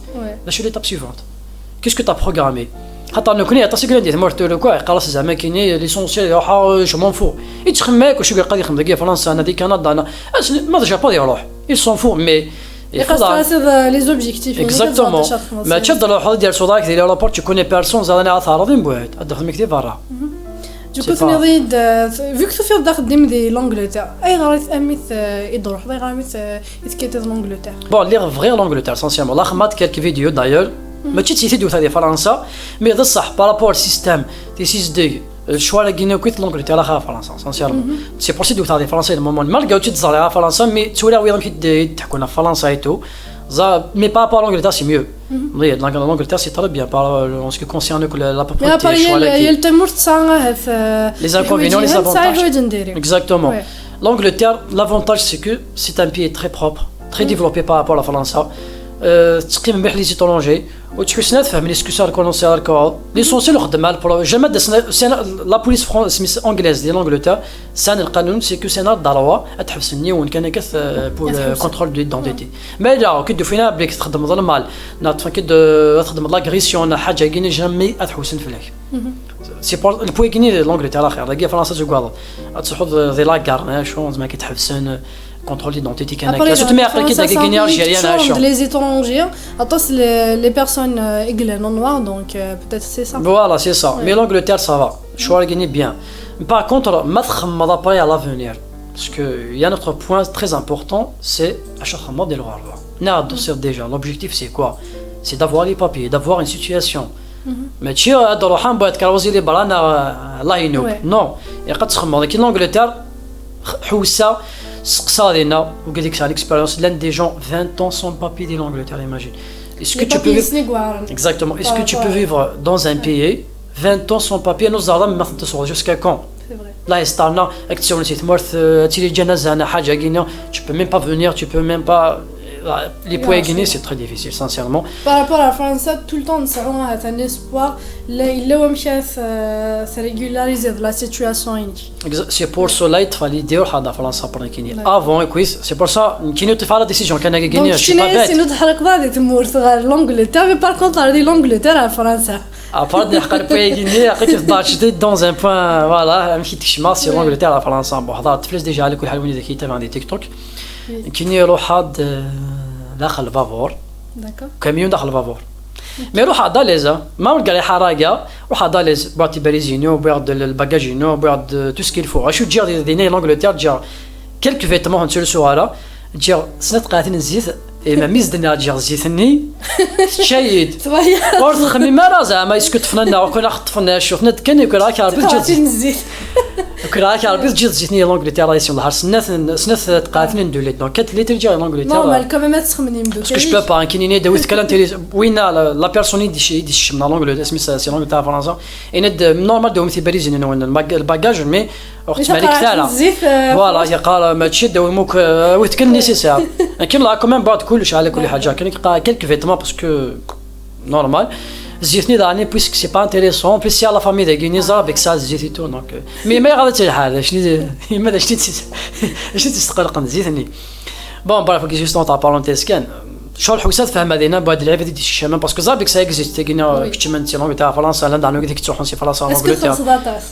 Qu'est-ce que tu as programmé؟ حتى نكوني عطا سيكولين دي مورت لو كوا، خلاص زعما كيني ليسونسيال يروح، جو مون فو. يتخماك وشو قاعد يخدم ديك فرنسا، انا ديك كندا، انا ما جا با يروح، يسون فو مي. يخاص تاسد لي زوبجيكتيف. Exactement. ما تشد لو حظ ديال صوراك ديال لابورت، تكوني بيرسون زعما تعرضين بوعد ادخل مكتي برا. دوكو تنيضيد، فيك تفيض داخل ديم دي لونجلتير، اي غريت اميت يدروح، اي غريت يتكيتي لونجلتير. بون لي فغي لونجلتير سانسيرمون لا خمات كيلك فيديو دايور. ماشي تسيتي دوثا دي فرنسا، مي بصح بارابور سيستيم تي سيس دي، الشوارع كينا كويت لونجلتير اخا فرنسا سانسيرمون. سي بور سي دوثا دي فرنسا المومون مالغاو تي تزرع فرنسا، مي تولي ويضم كي تحكونا في فرنسا ايتو. زا مي بارابور لونجلتير سي ميو. Oui, donc l'Angleterre c'est très bien par en ce qui concerne que la propreté. مي ابار يلتمر تسعى هاث لي زانكونفينيون لي زافونتاج. Exactement. L'Angleterre, l'avantage c'est que c'est un pays très propre, très développé par rapport à la France. تقيم مليح لي زيترونجي وتحسنا تفهم لي سكو سار كونونسي الكول. ليسونسيال وخدم مع البرو جامي دسنا سينا لا بوليس فرون سميس انجليز دي لانجلتير. سان القانون سي كو سينا داروا تحبس النيون كان كث بور كونترول دو دونتيتي. ما لا كي دو فينا بليك تخدم ظلمال. نعرف كي تخدم لاغريسيون حاجه كيني جامي اتحوسن فلاك. سي بور البوي كيني لونجلتير اخر داكي فرنسا تقاض. تحط دي لاكار شو زعما كي تحبسن كونترول ديدونتيتي كان هكا سورتو مي ابري كي داكي كيني الجيريان عاشو. لي زيترونجي اطاس لي بيرسون ايغلان نوار دونك بوتيت سي سا. Voilà c'est ça. Mais l'Angleterre ça va. شوارع كيني بيان. Par contre ما تخمض ابري على لافونير. Parce que il y a un autre point très important, c'est اش تخمض ديال الغربه. نعرف دوسير ديجا لوبجيكتيف سي كوا؟ سي دافوار لي بابي دافوار اون سيتياسيون. ماشي هاد روحها من بعد كروزي لي برانا الله ينوب. نو. يقد تخمض كي لونجلتير حوسه سقسا علينا وقال لك سا ليكسبيريونس لان دي جون vingt ans sans papier دي لونجلتير ايماجين. Est-ce que tu peux vivre exactement, est-ce que tu peux vivre dans un pays vingt ans sans papier؟ نو زعما ما فهمت سوا jusqu'à quand؟ لا يستعنا اكتسون سي ثمورت تيلي جانا زانا حاجه كينا. Tu peux même pas venir, tu peux même pas. لي بوي كيني سي تري ديفيسيل سانسيرمون. بارابور ا فرنسا تو لو طون نسعو هذا ان اسبوار. لا الا ومشات تريغولاريزي لا سيتوياسيون ينك. سي بور سو لا يطفى لي ديور حدا فرنسا بريكيني افون كويس سي بور سا كيني يطيف على ديسيجن كان كيني دونك شي شيني با سي نضحك بعض تمورت غير لونجلتير مي بار كونتر دي لونجلتير على فرنسا. ابار نحقر بويغيني عقلك في الدار شتي دون ان بوان فوالا مشي تكشما سي لونجلتير على فرنسا بون حضرت فلوس ديجا على كل حال وين ذاك يتابع عندي تيك توك. كيني يروح حد داخل الفافور. كاميون داخل الفافور. مي روح عدا ليزا ما ولقى لي حراقه. روح عدا ليز بوعد باريزينو بوعد الباكاجينو بوعد تو سكيل فو اشو تجي ديني لونجلتير تجي. كيلك فيتمون نتسلسو على جا سنة قاتل نزيت. إما ميز دنيا جا زيتني تشايد. ور تخمي ما راه زعما يسكت فنان وكنا خط فنان شوفنا كان يقول راك عربي جا زيت. نزيت. يقول راك عربي جا زيتني لونجلتير راه يسون الهار سنة سنة قاتل ندولي دونك كانت لي ترجع لونجلتير. نورمال كومي ما تخمني مدو باسكو جو بو با كاينين يدوي تكلم تيلي وين لا بيرسون يدي شي يدي شي من لونجلتير اسمي سي لونجلتير فرنسا. انا نورمال دوم في باريزين نون الباكاج مي وقت مالك ثالا. الزيت فوالا يقال ماشي داو موك ويتكن نيسيسير. كاين لا كومين بعد كلش على كل حاجه كاين كيلك فيتمون باسكو نورمال. زيتني داني بويسك سي با انتيريسون بليس سي لا فامي داكيني زرا بيك سا زيتي تو دونك. مي ما غادي تجي حاجه شني ماذا شني شني تستقلق زيتني. بون بريف كي جوست اون بارونتيز كان شغل حوسات فهم هذه بعد العباد دي الشمال باسكو زابيك سا اكزيست كينا كتشمن سي لونغ تاع فرنسا لا دانو كي تروحون سي فرنسا. اسكو تخلص داتاس؟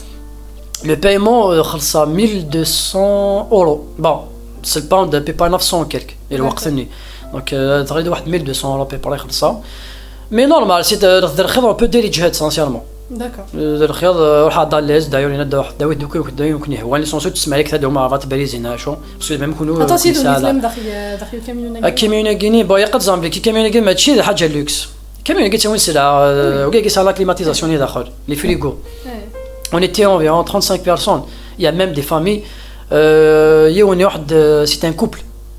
Le paiement خلص mille deux cents euros. Bon c'est le pound à peu près neuf cents quelque الوقت ني. دونك تقريبا واحد mille deux cents euros à peu près خلصها. مي نورمال سي درخيض اون بو ديري جهد سانسيرمون. داكور. درخيض روح عطا ليز دايور هنا دا واحد داويت دوكا واحد دايور يمكن يهوان لي سونسو تسمع لك هذا هما عرفات باريزين شو. بس ما يمكن هو اتا سي دو مثلا داخل داخل كاميون كاميون كيني با يقد زامبلي كي كاميون كيني ماشي حاجه لوكس. كاميون كي تسوي سلعه وكي كيسال لا كليماتيزاسيون اللي داخل لي فريغو. On était environ trente-cinq personnes. Il y a même des familles. يوني واحد سي ان كوبل.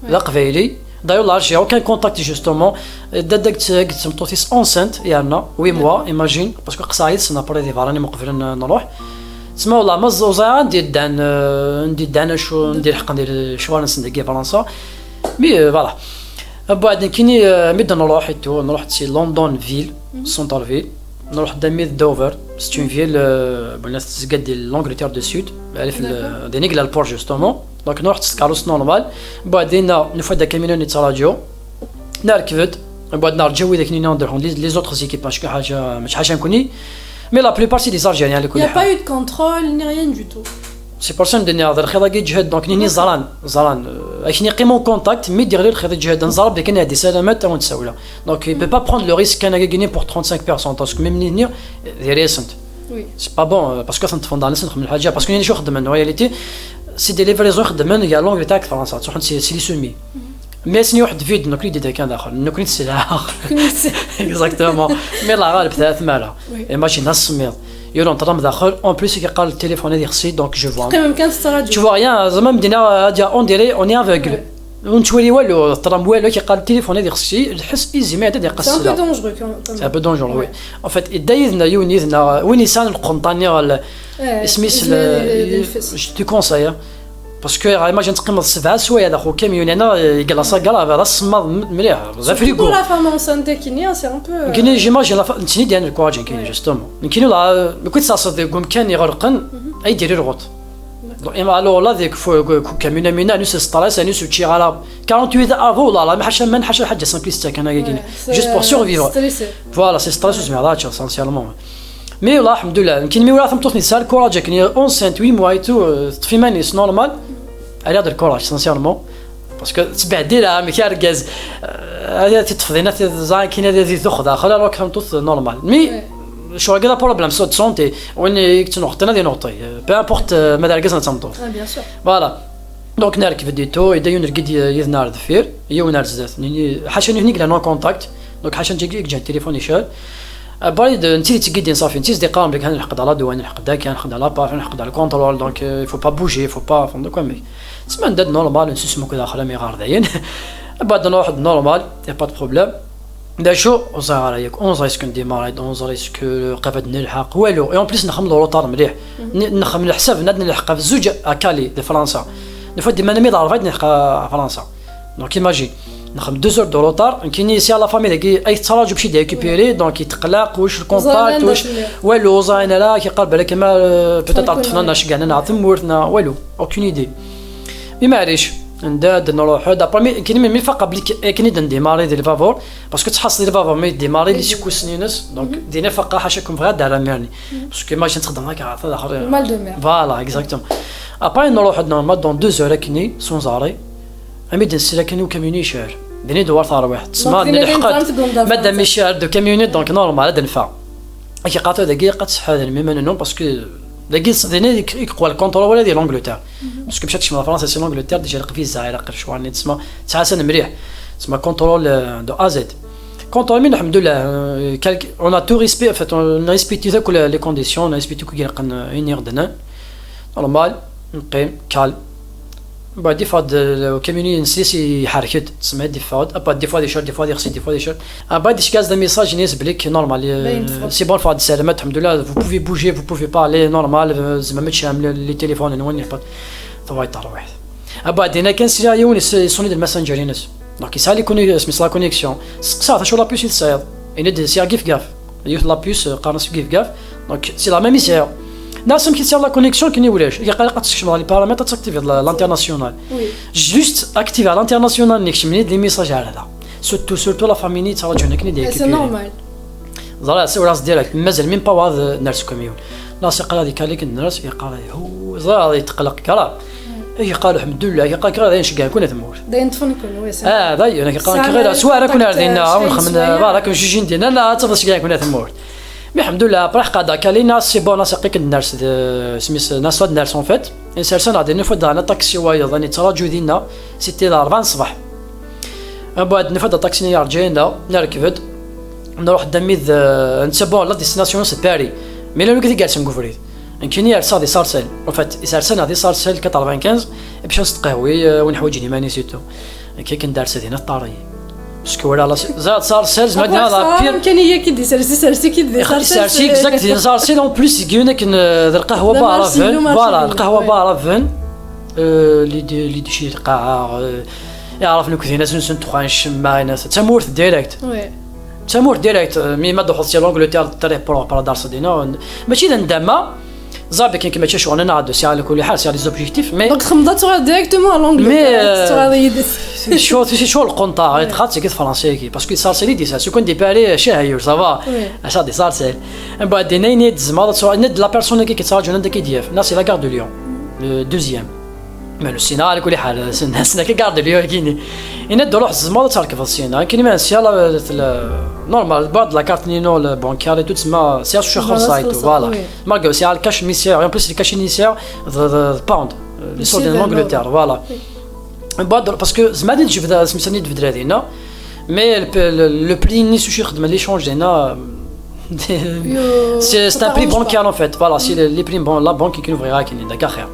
لا قبايلي دايو لارجي اوكان كونتاكت جوستومون. دادك تمطوطيس اونسنت يانا وي موا ايماجين باسكو قصايد سنا بري دي فاراني مقبل نروح. تسمى والله ما الزوزة ندير دان ندير دان شو ندير حق ندير شوال نسندقي فرنسا. مي فوالا. بعد كيني ميد نروح تو نروح سي لندن فيل سونتر فيل. Nruḥ d ami d Dover, c'est une ville, euh, bon, là, c'est l'Angleterre du Sud, elle est, d'accord, dinna i yella le port, justement. Donc, nruḥ s tkeṛṛust normal. Mbeɛd dinna, nufa-d akamyun yettṛaǧu. Nerkeb-d. Mbeɛd nerǧa widak-nni ad d-ruḥen, les, les autres équipes, parce que ḥaǧa, mačči ḥaca nekni. Mais la plupart, c'est des Algériens, les. Il n'y a pas eu de contrôle, ni rien du tout. C'est pour ça n-d-nniɣ d lxiḍ-agi yeǧhed, donc nini ẓran, ẓran. Euh, akken yeqqim en contact, mi d-yeɣli lxiḍ yeǧhed, nẓerb akken ad d-isalamet, ad wen-d-sawleɣ. Donc, il peut pas prendre le risque kan-agi pour trente-cinq personnes, parce que même nini, d iri-asent. Oui. C'est pas bon, euh, parce que ad ten-ṭṭfen daɣen ad sen-xedmen lḥaǧa, parce que nini acu xeddmen, en réalité, c'est des livraisons xeddmen, il y a l'Angleterre d Fransa, ttruḥun c'est, c'est les semis. Mais ass-nni waḥed vide, nekkni d-idda kan daxel, nekkni d sselɛa. Exactement. Mais la ɣaleb tɛa tmara. Oui. Imagine, asemmiḍ. Yura ṭṭlam daxel, en plus, yeqqar le téléphone ad yexsi, donc je vois. Teqqimem kan tettṛaǧum. Tu vois rien, zama medina, euh, on dirait, on est aveugle. Ouais. Ur nettwali walu, ṭṭlam walu, yeqqar le téléphone ad yexsi, lḥess izi ma ad yeqqes. C'est un peu dangereux quand même. C'est un peu dangereux, oui. Ouais. En fait, idda yid-neɣ yiwen yid-neɣ, win yesɛan lqenṭa-nni, eh, isem-is, je te conseille, hein. Parce que, imagine, teqqimeḍ sebɛa swayeɛ daxel ukamyun-a, i glace grave, d asemmaḍ m-, mliḥ, d afrigu. Surtout pour la femme enceinte, c'est un peu, euh, nekkini, j'imagine, la fa-, nekkini d-yan lkuraǧ, nekkini, ouais, justement. Nekkini, la, euh, mi k-id-tserseḍ deg umkan iɣelqen, mhm, ay d-iri lɣeṭṭ. D'accord. Donc, alors là, deg fu-, gu-, gu-, ukamyun-a, nus stress, nus ur ččiɣ ara quarante-huit heures avant, là, là, ḥaca, man, ḥaca lḥaǧa simpliste kan, ouais, juste pour, euh, survivre. Stressé. Voilà, c'est stress, ouais, ur zmireɣ ara ččiɣ, sincèrement. Mais là, alhamdoulilah, nekkini mi walaɣ tameṭṭut-nni tesɛa lkuraǧ akken, enceinte, huit mois et tout, euh, teṭṭef iman-is normal, rriɣ-d lkuraǧ, sincèrement. Parce que tettbehdil, ah, amek argaz, euh, ad t-teṭṭef dinna, ad t-ẓer akken ad t-id-tuxeḍ daxel, alors que tameṭṭut normal. Mais, ouais, ccɣel-agi d problème de santé, win i yettnuɣṭin ad inuɣṭi, euh, peu importe, euh, ma d argaz neɣ d tameṭṭut. Ah, bien sûr. Voilà. Donc, nerkeb-d et tout, yedda yiwen urgid y-, yid-neɣ ar deffir, yiwen ar zdat. Nini, ḥaca nutni i yellan en contact, donc ḥaca nekk i yeǧǧan téléphone icɛel. Abrid, euh, netta i d-yettgeddin, safi, netta i s-d-iqqaren belli kan nḥeqq-d à la douane, nḥeqq-d akken, nḥeqq-d à la paf, nḥeqq-d à le contrôle, donc, euh, il faut pas bouger, il faut pas, donc, quoi, mais tsemma anda-d normal, nessusem akk daxel, amiɣer dayen. Abrid, nruḥ-d normal, y a pas de problème. D acu, ur ẓriɣ ara yakk, ur neẓri est-ce que ndémarre-d, ur neẓri est-ce que qrib ad nelḥeq, walu. Et en plus, nxemmem le retard mliḥ. Mhm. N-, nxemmem leḥsab, ad nelḥeq ɣef zuǧ à Calais, di Fransa. Nufa-d iman-nneɣ d ṛebɛa i d-nelḥeq ɣer Fransa. Donc, imagine, nxemmem deux heures de retard, nekkini si la famille dagi, ay tettṛaǧu bac ad récupérer, donc, yetqelleq, wis le contact, wis, walu, ur ẓrin ara, yeqqar balak ma, euh, peut-être ad ṭṭfen-aneɣ, ad ceggɛen-aneɣ ɣer tmurt, neɣ walu, aucune idée. Mais maɛlic, anda ad nruḥ, d'après mi, nekkini mi, mi faqeɣ belli k-, akken i d-ndémarrer di lbabur, parce que tḥaṣṣel di lbabur mi d-ndémarrer, les secousses-nni-ines, donc, mhm, dinna faqeɣ ḥaca kem bɣiɣ ad d-rreɣ imir-nni. Mhm. Parce que imagine txeddmeḍ akka ɣer tala axer. Le mal de mer. Voilà, exactement. Après, nruḥ-d normal dans deux heures akkenni, s unẓar-i. Ami d-nsel akkenni ukamyun icɛel. Dinna i d-tewweḍ terwiḥt. Tsemma, donc, dinna nelḥeq-d. Madame icɛel-d ukamyun, donc normal, ad neffeɣ. Ak iqaṭu dagi, ilaq ad tḥadrem iman-nwen, parce que dagi, dinna i k-, i yeqwa le contrôle, wala di l'Angleterre. Mhm. Parce que bac ad tkecmeḍ ɣer Fransa, si l'Angleterre, déjà ilaq visa, ilaq lecɣal-nni, tsemma, ttḥasan mliḥ. Tsemma contrôle, euh, de A à Z. Contrôle, mais, alhamdoulilah, euh, quelque, on a tout respect, en fait, on a respecté toutes les, les conditions, on a respecté kul ayen ilaqen, euh, ayen i ɣ-d-nnan. Normal, neqqim, calme. Mbeɛd, des fois, d-, le camion-nni-ines iḥerrek-d, tsemma, des fois, après, des fois, des fois, des fois, des fois, des fois. Mbeɛd, iceggeɛ-as-d message-nni belli normal, euh, c'est bon, ffɣet-d, ssalamat, alhamdoulilah, vous pouvez bouger, vous pouvez parler, normal, euh, tzemrem ad tecɛlem les, les téléphones-nwen, y a pas de, tṛuḥ, tṛuḥ. Mbeɛd, dinna kan sliɣ yiwen is-, iṣuni-d le messenger-ines. Donc, yesɛa les conne-, isem-is la connexion. Steqsaɣ-t acu la puce i tesɛiḍ. Yenna-d sɛiɣ gif gaf. Yiwet la puce, euh, qqaren-as gif gaf. Donc, c'est la même i sɛiɣ. Nniɣ-as amek i tesɛiḍ la connexion, akken i ulac. Ilaq ad tsekcmeḍ les paramètres, ad taktiviḍ la, l'international. Oui. Juste activer l'international, nekcem-iyi-d les messages ar da. Surtout, surtout la famille-nni yettraǧun akken i d-récupérer. C'est normal. Ẓriɣ, siwleɣ-as direct, mazal même pas ad ners ukamyun. Nniɣ-as iqal ad ikali-k ners, iqal, hu, ẓriɣ yetqelleq kra. Yeqqar, alhamdoulilah, yeqqar kra, dayen ceggɛen-ken ar tmurt. Dayen ṭṭfen-ken, oui, c'est, ah, dayen, yeqqar, kra, swara ken ar dinna, ur nxemmem, voilà, ken jijin dinna, la, ad tafeḍ ceggɛen-ken ar tmurt. Mais alhamdoulilah, après, ḥqadeɣ kalina, c'est bon, nniɣ-as aql-ik ad ners, d, isem-is, nniɣ-as ad ners, en fait. Nsersen-aɣ dinna, nufa-d daɣen aṭaksi wayeḍ, ad nettraǧu dinna, c'était d ṛebɛa n ṣṣbeḥ. Mbeɛd, nufa-d aṭaksi-nni yerǧa-aneɣ, nerkeb-d, nruḥ-d ami d, netta, bon, la destination-ines d Paris. Mais llan wigad i yersen deg ubrid. Nekkini rseɣ di Sarcelles. En fait, isersen-aɣ di Sarcelles quatre-vingt-quinze, bac ad nestqehwi, euh, win ḥwaǧen iman-is et tout. Nekk akken d-rseɣ dinna ṭṭar-iyi. Parce que voilà, la, ẓriɣ Sarcelles, ma dinna la pire. Kan i yak i d-isers, isers-ik-id di Sarcelles. Isers-ik, exact, di Sarcelles, en plus, deg yiwen akken, euh, d lqahwa baɛraben. Voilà, lqahwa baɛraben. Euh, li d-, li d-, ci lqaɛa, euh, iɛrafen akk dinna, zun, zun, ttxuan ccemma, d tamurt direct. Ouais. d tamurt direct, mi ma d-truḥeḍ si l'Angleterre très propre, ad d-terseḍ dinna. Mačči d ndama, ẓer belli nekk mačči ccɣel-nneɣ, ad d-sɛiɣ, ala kulli ḥal, sɛiɣ des objectifs, mais Donc txemmeḍ ad truḥeḍ directement à l'Angleterre, Mais, ad truḥeḍ yid-s. C'est chaud, c'est chaud le contrat, hein, txaḍ seg tfransayagi, parce que sarsi li disa, si kun di Paris, chez ailleurs, ça va. Oui. Ça des sarsi. Bon, dinna yenna-d tzemreḍ ad truḥeḍ, yenna-d la personne qui ttṛaǧun anda k-id-yaf. Là, c'est la gare de Lyon, le deuxième. Mais le sina, ala kulli ḥal, c'est la gare de Lyon, kini. Yenna-d ruḥ tzemreḍ ad trekbeḍ sina. Kini ma sya la, la, normal, بعد la carte nino, le bancaire et tout, c'est ma, c'est sur Voilà, ça et c'est tout, ça, voilà. Oui. Malgré c'est le cash, mais c'est, en plus le cash initial, de, de, de pound, euh, les C'est soldes de en Angleterre, voilà. Oui. Bon, parce que زعما غادي تجبد سميتها غادي تبدل هذه هنا. Mais le, le, le prix ني سوشي خدمه l'échange هنا. C'est c'est un prix bancaire en fait. Voilà, c'est les prix, bon, la banque qui nous verra qui n'est d'accord.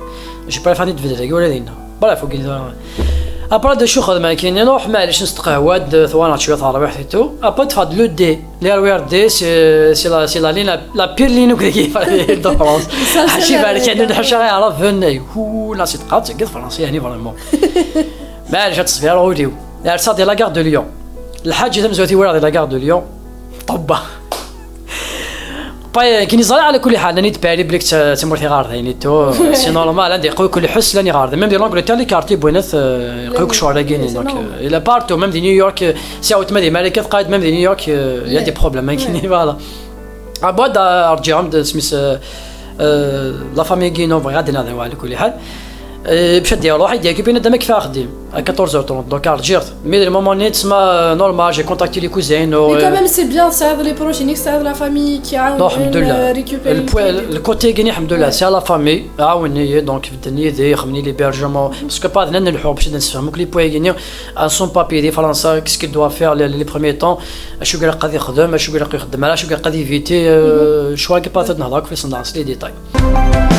Je peux faire des vidéos là. Voilà, faut que après de شو خدمه كاين نروح معليش نستقهوى ثواني شويه تاع الربيح et tout. Après تفاد le D, les R E R D, c'est c'est la c'est la ligne, la pire ligne que qui fait de France. Ça, c'est حاشي la- بالك يعني نحشر على فني هو لا سيت قات كيف فرنسي يعني vraiment. معليش هاد التصفير وليو. يعني صافي la gare de Lyon. الحاجه تمزوتي ولا la gare de Lyon. طبه. باي كي نزرع على كل حال راني تبالي بليك تمورتي غارضين تو. C'est normal عندي يقول كل حس لاني غارض même des langues تاع les quartiers بوينات يقول شو على كيني donc. Il a partout même des New York. ساوت ما دي مالك قايد même des New York. Il y a des problèmes كيني voilà. عباد رجعهم سميس. La famille كينو بغي غادي نهضروا على كل حال. باش دير روحي دير كيبين دام كيف خديم. À quatorze heures trente donc رجعت. Mais le moment نيت تسمى normal, j'ai contacté les cousins. Mais quand même, c'est bien, ça aide les proches, ça aide la famille qui a Non, الحمد لله. Récupérer Le côté كيني الحمد لله, c'est la famille. عاوني donc في الدنيا دي خمني l'hébergement. Parce que بعد نلحقوا باش نسفهموا كل les points كيني. Sans papier دي فرنسا, qu'est-ce qu'il doit faire les, les premiers temps. شو قال قاعد يخدم, شو قال يخدم, شو قال قاعد يفيتي, شو قال بعد نهضرك في الصندوق les détails.